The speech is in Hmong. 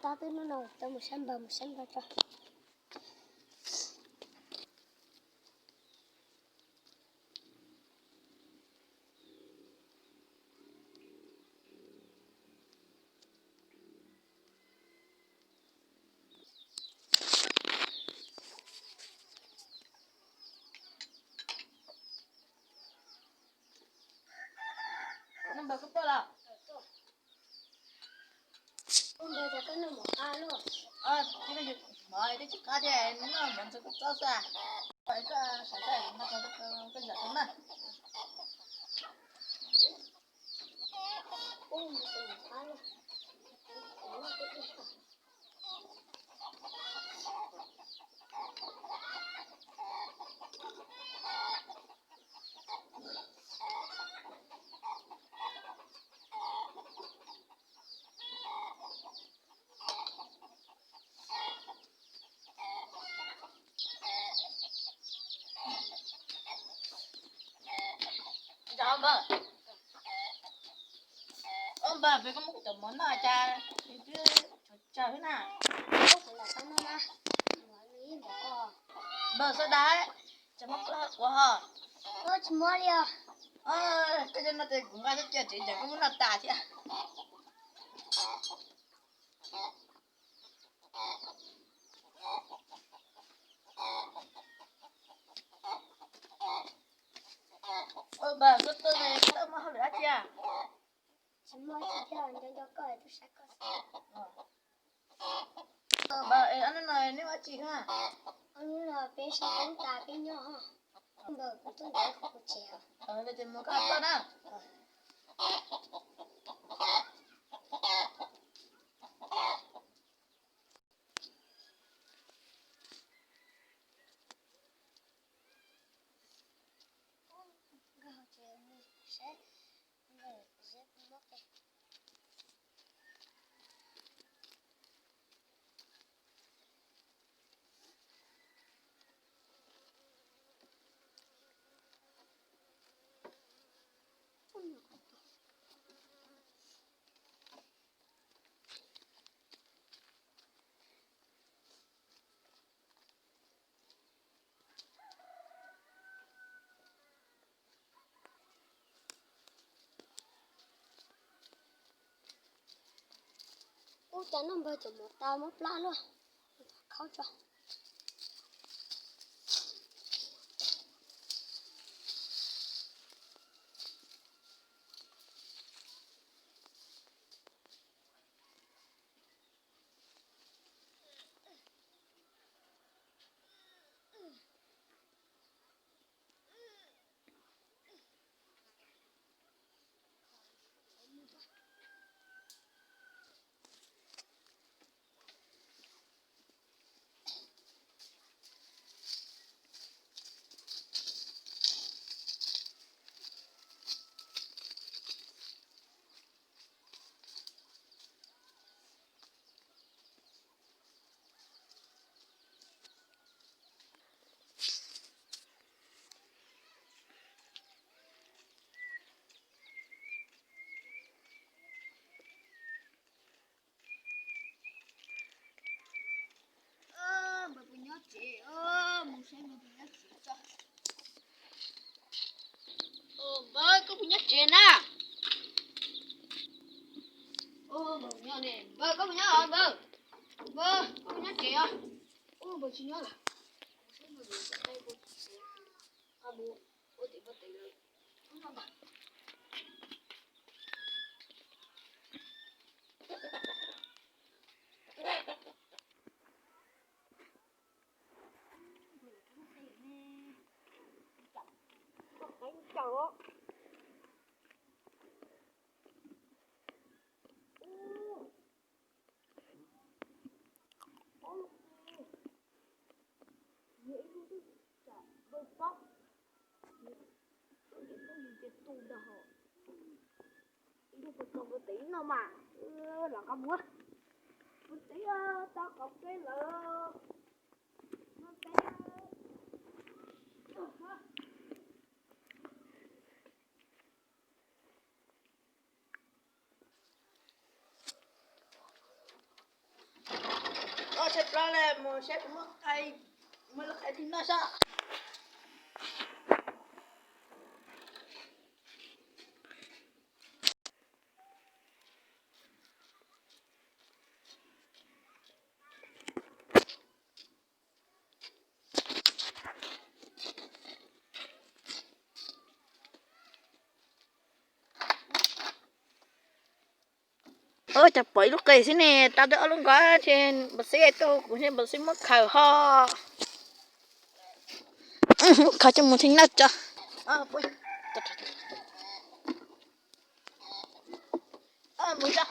Tab twb hnub no coj mus saib npawg, mus saib npawg tso. Npawg, koj tuaj los? Npawg, koj noj mov qab los? Mov twb tsis qab thiab, noj mov ntxuav kua txob xwb. Koj sawv tsees, koj zam na. Npawg, npawg, peb koj muab kuv cov mov noj cas twb tshav tshav xwb na. Npawg, sob dab, tsis muab plab quav ho? Tsis muab li os. Koj cov no ces kuv nqa coj cia tsev ces koj muab noj tas thiab. Npawg, koj tuaj ne, koj muaj hauj lwm dab tsi? Tsis muaj dab tsi thiab, nco nco koj, tuaj saib koj xwb. Npawg, es ob hnub no neb ua dab tsi na? Ob hnub no peb sib teeb tas peb nyob. Npawg, kuv tuaj ntawd kuv tsev os. Ces mus koj tuaj na. Ub, cas noj npawg cov mov tas muab plab luaj. Khaub tso. Npawg puas nyob tsev, mus saib npawg puas nyob tsev tso. Npawg, koj puas nyob tsev na? Npawg, koj puas nyob, npawg? Npawg, koj puas nyob tsev os? Ub, npawg tsis nyob lawm. Ib tug pos txog npua teb no mas, los nqa mus. Npua teb tau qhov peb lawm. Npua teb. Saib kuv muab qai, muab lub qai thib no saib. Ua cas pom ib lub qe xwb ne, tau twb ob lub nkaus ces npawg Xib tuaj hu kuv thiab npawg Xib muab khaws ho. Muab khaws coj mus thib no tso. Mus tso.